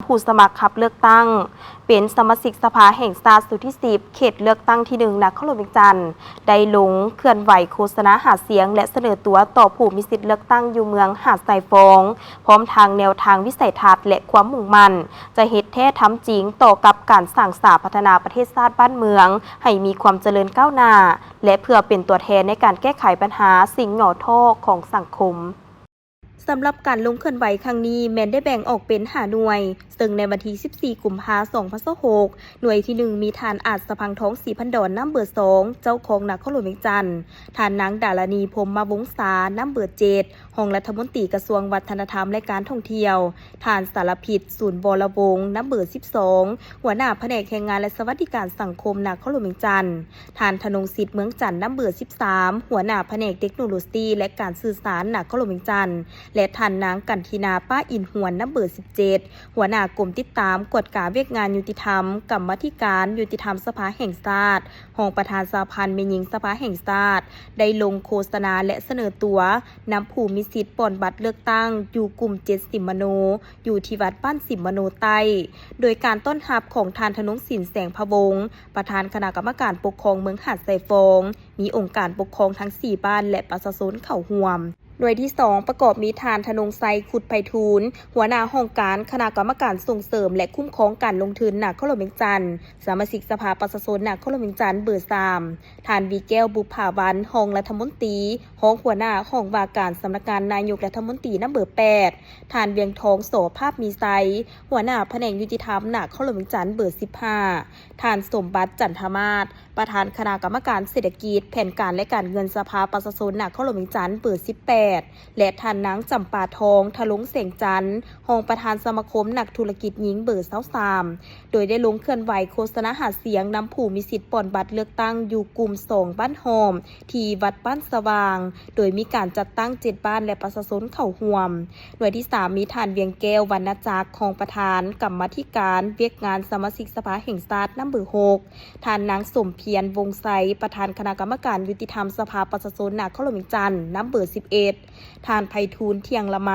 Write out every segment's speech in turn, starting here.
ຜູ້ສະໝັກຮັບເລືອກຕັ້ງເປັນສະມາຊິກສະພາແຫ່ງຊາດຊຸດທີສິບ ເຂດເລືອກຕັ້ງທີໜຶ່ງ ນະຄອນຫຼວງວຽງຈັນ ໄດ້ລົງເຄື່ອນໄຫວໂຄສະນາຫາສຽງ ແລະ ສະເໜີຕົວຕໍ່ຜູ້ມີສິດເລືອກຕັ້ງຢູ່ເມືອງຫາດຊາຍຟອງ, ພ້ອມທັງແນວທາງ, ວິໄສທັດ ແລະ ຄວາມມຸ່ງໝັ້ນ ຈະເຮັດແທ້ທຳຈິງຕໍ່ກັບການສ້າງສາພັດທະນາປະເທດຊາດບ້ານເມືອງ ໃຫ້ມີຄວາມຈະເລີນກ້າວໜ້າ ແລະ ເພື່ອເປັນຕົວແທນໃນການແກ້ໄຂບັນຫາສິ່ງຫຍໍ້ທໍ້ຂອງສັງຄົມ. ສຳລັບການລົງເຄື່ອນໄຫວຄັ້ງນີ້ ແມ່ນໄດ້ແບ່ງອອກເປັນຫ້າໜ່ວຍ, ເຊິ່ງໃນວັນທີສິບສີ່ ກຸມພາ ສອງພັນຊາວຫົກ ໜ່ວຍທີໜຶ່ງ ມີທ່ານ ອາດສະພັງທອງ ສີພັນດອນ ນຳເບີສອງ ເຈົ້າຄອງນະຄອນຫຼວງວຽງຈັນ, ທ່ານນາງ ດາລານີ ພົມມະວົງສາ ນຳເບີເຈັດ ຮອງລັດຖະມົນຕີກະຊວງວັດທະນະທຳ ແລະ ການທ່ອງທ່ຽວ, ທ່ານ ສາລະພິດ ສູນວໍລະວົງ ນຳເບີສິບສອງ ຫົວໜ້າພະແນກແຮງງານ ແລະ ສະຫວັດດີການສັງຄົມນະຄອນຫຼວງວຽງຈັນ, ທ່ານ ທະນົງສິດ ເມືອງຈັນ ນຳເບີສິບສາມ ຫົວໜ້າພະແນກເຕັກໂນໂລຊີ ແລະ ການສື່ສານນະຄອນຫຼວງວຽງຈັນ ແລະ ທ່ານນາງ ກັນທິນາ ປ້າອິນຫວນ ນຳເບີສິບເຈັດ ຫົວໜ້າກົມຕິດຕາມກວດກາວຽກງານຍຸຕິທຳ ກຳມາທິການຍຸຕິທຳສະພາແຫ່ງຊາດ, ຮອງປະທານສະຫະພັນແມ່ຍິງສະພາແຫ່ງຊາດ ໄດ້ລົງໂຄສະນາ ແລະ ສະເໜີຕົວນຳຜູ້ມີສິດປ່ອນບັດເລືອກຕັ້ງຢູ່ກຸ່ມເຈັດ ສິມມະໂນ ຢູ່ທີ່ວັດບ້ານສິມມະໂນໃຕ້ ໂດຍການຕ້ອນຮັບຂອງທ່ານ ທະນົງສິນ ແສງພະວົງ ປະທານຄະນະກຳມະການປົກຄອງເມືອງຫາດຊາຍຟອງ, ມີອົງການປົກຄອງທັງສີ່ບ້ານ ແລະ ປະຊາຊົນເຂົ້າຮ່ວມ. ໜ່ວຍທີສອງ ປະກອບມີທ່ານ ທະນົງໄຊ ຄຸດໄພທູນ ຫົວໜ້າຫ້ອງການຄະນະກຳມະການສົ່ງເສີມ ແລະ ຄຸ້ມຄອງການລົງທຶນນະຄອນຫຼວງວຽງຈັນ, ສະມາຊິກສະພາປະຊາຊົນນະຄອນຫຼວງວຽງຈັນເບີສາມ, ທ່ານ ວີແກ້ວ ບຸບຜາວັນ ຮອງລັດຖະມົນຕີ, ຮອງຫົວໜ້າຫ້ອງວ່າການສຳນັກງານນາຍົກລັດຖະມົນຕີນຳເບີແປດ, ທ່ານ ວຽງທອງ ສໍພາບມີໄຊ ຫົວໜ້າພະແນກຍຸຕິທຳນະຄອນຫຼວງວຽງຈັນເບີສິບຫ້າ, ທ່ານ ສົມບັດ ຈັນທະມາດ ປະທານຄະນະກຳມະການເສດຖະກິດ, ແຜນການ ແລະ ການເງິນສະພາປະຊາຊົນນະຄອນຫຼວງວຽງຈັນເບີສິບແປດ ແລະ ທ່ານນາງ ຈຳປາທອງ ທະລົງແສງຈັນ ຮອງປະທານສະມາຄົມນັກທຸລະກິດຍິງເບີຊາວສາມ ໂດຍໄດ້ລົງເຄື່ອນໄຫວໂຄສະນາຫາສຽງນຳຜູ້ມີສິດປ່ອນບັດເລືອກຕັ້ງຢູ່ກຸ່ມສອງບ້ານຫ້ອມ ທີ່ວັດບ້ານສະຫວ່າງ ໂດຍມີການຈັດຕັ້ງເຈັດບ້ານ ແລະ ປະຊາຊົນເຂົ້າຮ່ວມ. ໜ່ວຍທີສາມ ມີທ່ານ ວຽງແກ້ວ ວັນນະຈັກ ຮອງປະທານກຳມາທິການວຽກງານສະມາຊິກສະພາແຫ່ງຊາດນຳເບີຫົກ, ທ່ານນາງ ສົມພຽນ ວົງໄຊ ປະທານຄະນະກຳມະການຍຸຕິທຳສະພາປະຊາຊົນນະຄອນຫຼວງວຽງຈັນນຳເບີສິບເອັດ, ທ່ານ ໄພທູນ ທ່ຽງລະໄມ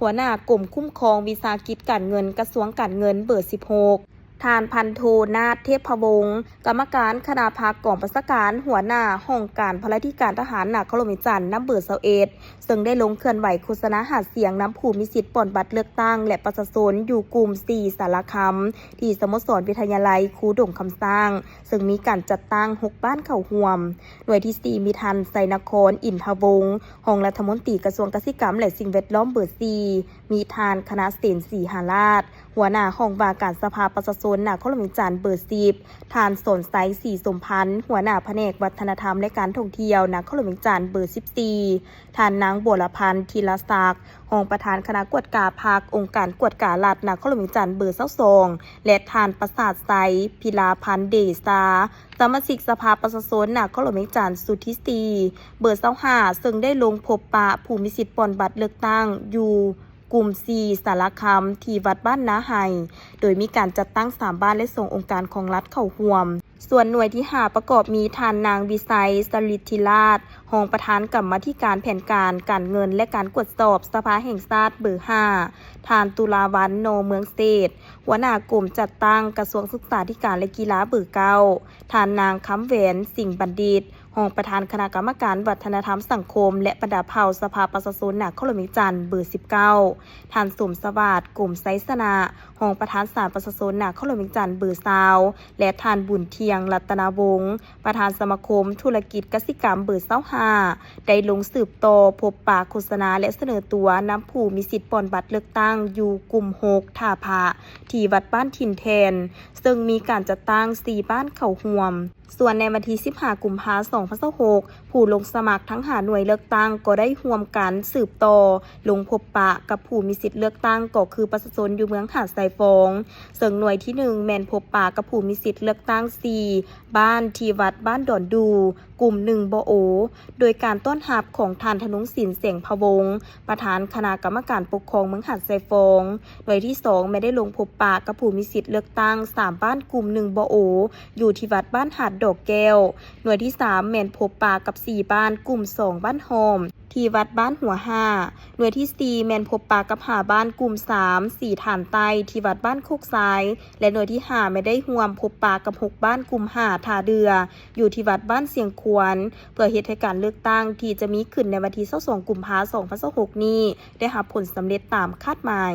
ຫົວໜ້າກົມຄຸ້ມຄອງວິສາຫະກິດການເງິນ ກະຊວງການເງິນເບີສິບຫົກ, ທ່ານ ພັນໂທ ນາດ ເທບພະວົງ ກຳມະການຄະນະພັກກອງບັນຊາການ ຫົວໜ້າຫ້ອງການພະລາທິການທະຫານນະຄອນຫຼວງວຽງຈັນນຳເບີຊາວເອັດ ເຊິ່ງໄດ້ລົງເຄື່ອນໄຫວໂຄສະນາຫາສຽງນຳຜູ້ມີສິດປ່ອນບັດເລືອກຕັ້ງ ແລະ ປະຊາຊົນຢູ່ກຸ່ມສີ່ສາລະຄຳ ທີ່ສະໂມສອນວິທະຍາໄລຄູດົງຄຳຊ້າງ ເຊິ່ງມີການຈັດຕັ້ງຫົກບ້ານເຂົ້າຮ່ວມ. ໜ່ວຍທີສີ່ ມີທ່ານ ໄຊນະຄອນ ອິນທະວົງ ຮອງລັດຖະມົນຕີກະຊວງກະສິກຳ ແລະ ສິ່ງແວດລ້ອມເບີສີ່, ມີທ່ານ ຄະນະເສນ ສີຫາລາດ ຫົວໜ້າຫ້ອງວ່າການສະພາປະຊາຊົນນະຄອນຫຼວງວຽງຈັນເບີສິບ, ທ່ານ ສອນໄຊ ສີສົມພັນ ຫົວໜ້າພະແນກວັດທະນະທຳ ແລະ ການທ່ອງທ່ຽວນະຄອນຫຼວງວຽງຈັນເບີສິບສີ່, ທ່ານນາງ ບົວລະພັນ ທີລະສັກ ຮອງປະທານຄະນະກວດກາພັກອົງການກວດກາລັດນະຄອນຫຼວງວຽງຈັນເບີຊາວສອງ ແລະ ທ່ານ ປະສາດໄຊ ພິລາພັນເດຊາ ສະມາຊິກສະພາປະຊາຊົນນະຄອນຫຼວງວຽງຈັນຊຸດທີສີ່ ເບີຊາວຫ້າ ເຊິ່ງໄດ້ລົງພົບປະຜູ້ມີສິດປ່ອນບັດເລືອກຕັ້ງຢູ່ກຸ່ມສີ່ສາລະຄຳ ທີ່ວັດບ້ານນາໄຮ ໂດຍມີການຈັດຕັ້ງສາມບ້ານ ແລະ ສອງອົງການຂອງລັດເຂົ້າຮ່ວມ. ສ່ວນໜ່ວຍທີຫ້າ ປະກອບມີທ່ານນາງ ວິໄຊ ສະລິດທິລາດ ຮອງປະທານກຳມາທິການແຜນການການເງິນ ແລະ ການກວດສອບສະພາແຫ່ງຊາດເບີຫ້າ, ທ່ານ ຕຸລາວັນ ນ ເມືອງເສດ ຫົວໜ້າກົມຈັດຕັ້ງກະຊວງສຶກສາທິການ ແລະ ກິລາເບີເກົ້າ, ທ່ານນາງ ຄຳແຫວນ ສິງບັນດິດ ຮອງປະທານຄະນະກຳມະການວັດທະນະທຳສັງຄົມ ແລະ ບັນດາເຜົ່າສະພາປະຊາຊົນນະຄອນຫຼວງວຽງຈັນເບີສິບເກົ້າ, ທ່ານ ສົມສະຫວາດ ກົມໄຊຊະນະ ຮອງປະທານສານປະຊາຊົນນະຄອນຫຼວງວຽງຈັນເບີຊາວ ແລະ ທ່ານ ບຸນທ່ຽງ ລັດຕະນະວົງ ປະທານສະມາຄົມທຸລະກິດກະສິກຳເບີຊາວຫ້າ ໄດ້ລົງສືບຕໍ່ພົບປະໂຄສະນາ ແລະ ສະເໜີຕົວນຳຜູ້ມີສິດປ່ອນບັດເລືອກຕັ້ງຢູ່ກຸ່ມຫົກ ທ່າພະ ທີ່ວັດບ້ານຖິ່ນແທ່ນ ເຊິ່ງມີການຈັດຕັ້ງສີ່ບ້ານເຂົ້າຮ່ວມ. ສ່ວນໃນວັນທີສິບຫ້າ ກຸມພາ ສອງພັນຊາວຫົກ ຜູ້ລົງສະໝັກທັງຫ້າໜ່ວຍເລືອກຕັ້ງກໍໄດ້ຮ່ວມກັນສືບຕໍ່ລົງພົບປະກັບຜູ້ມີສິດເລືອກຕັ້ງ ກໍຄືປະຊາຊົນຢູ່ເມືອງຫາດຊາຍຟອງ, ເຊິ່ງໜ່ວຍທີໜຶ່ງ ແມ່ນພົບປະກັບຜູ້ມີສິດເລືອກຕັ້ງສີ່ບ້ານ ທີ່ວັດບ້ານດອນດູ່ ກຸ່ມໜຶ່ງ ບໍ່ໂອ ໂດຍການຕ້ອນຮັບຂອງທ່ານ ທະນົງສິນ ແສງພະວົງ ປະທານຄະນະກຳມະການປົກຄອງເມືອງຫາດຊາຍຟອງ. ໜ່ວຍທີສອງ ແມ່ນໄດ້ລົງພົບປະກັບຜູ້ມີສິດເລືອກຕັ້ງສາມບ້ານ ກຸ່ມໜຶ່ງ ບໍ່ໂອ ຢູ່ທີ່ວັດບ້ານຫາດດອກແກ້ວ. ໜ່ວຍທີສາມ ແມ່ນພົບປະກັບສີ່ບ້ານ ກຸ່ມສອງ ບ້ານຫ້ອມ ທີ່ວັດບ້ານຫົວຫ້າ, ໜ່ວຍທີສີ່ ແມ່ນພົບປະກັບຫ້າບ້ານ ກຸ່ມສາມ ສີ່ ຖານໃຕ້ ທີ່ວັດບ້ານໂຄກຊາຍ ແລະ ໜ່ວຍທີຫ້າ ແມ່ນໄດ້ຮ່ວມພົບປະກັບຫົກບ້ານ ກຸ່ມຫ້າ ທ່າເດື່ອ ຢູ່ທີ່ວັດບ້ານຊຽງຄວນ ເພື່ອເຮັດໃຫ້ການເລືອກຕັ້ງທີ່ຈະມີຂຶ້ນໃນວັນທີຊາວສອງ ກຸມພາ ສອງພັນຊາວຫົກ ນີ້ ໄດ້ຮັບຜົນສຳເລັດຕາມຄາດໝາຍ.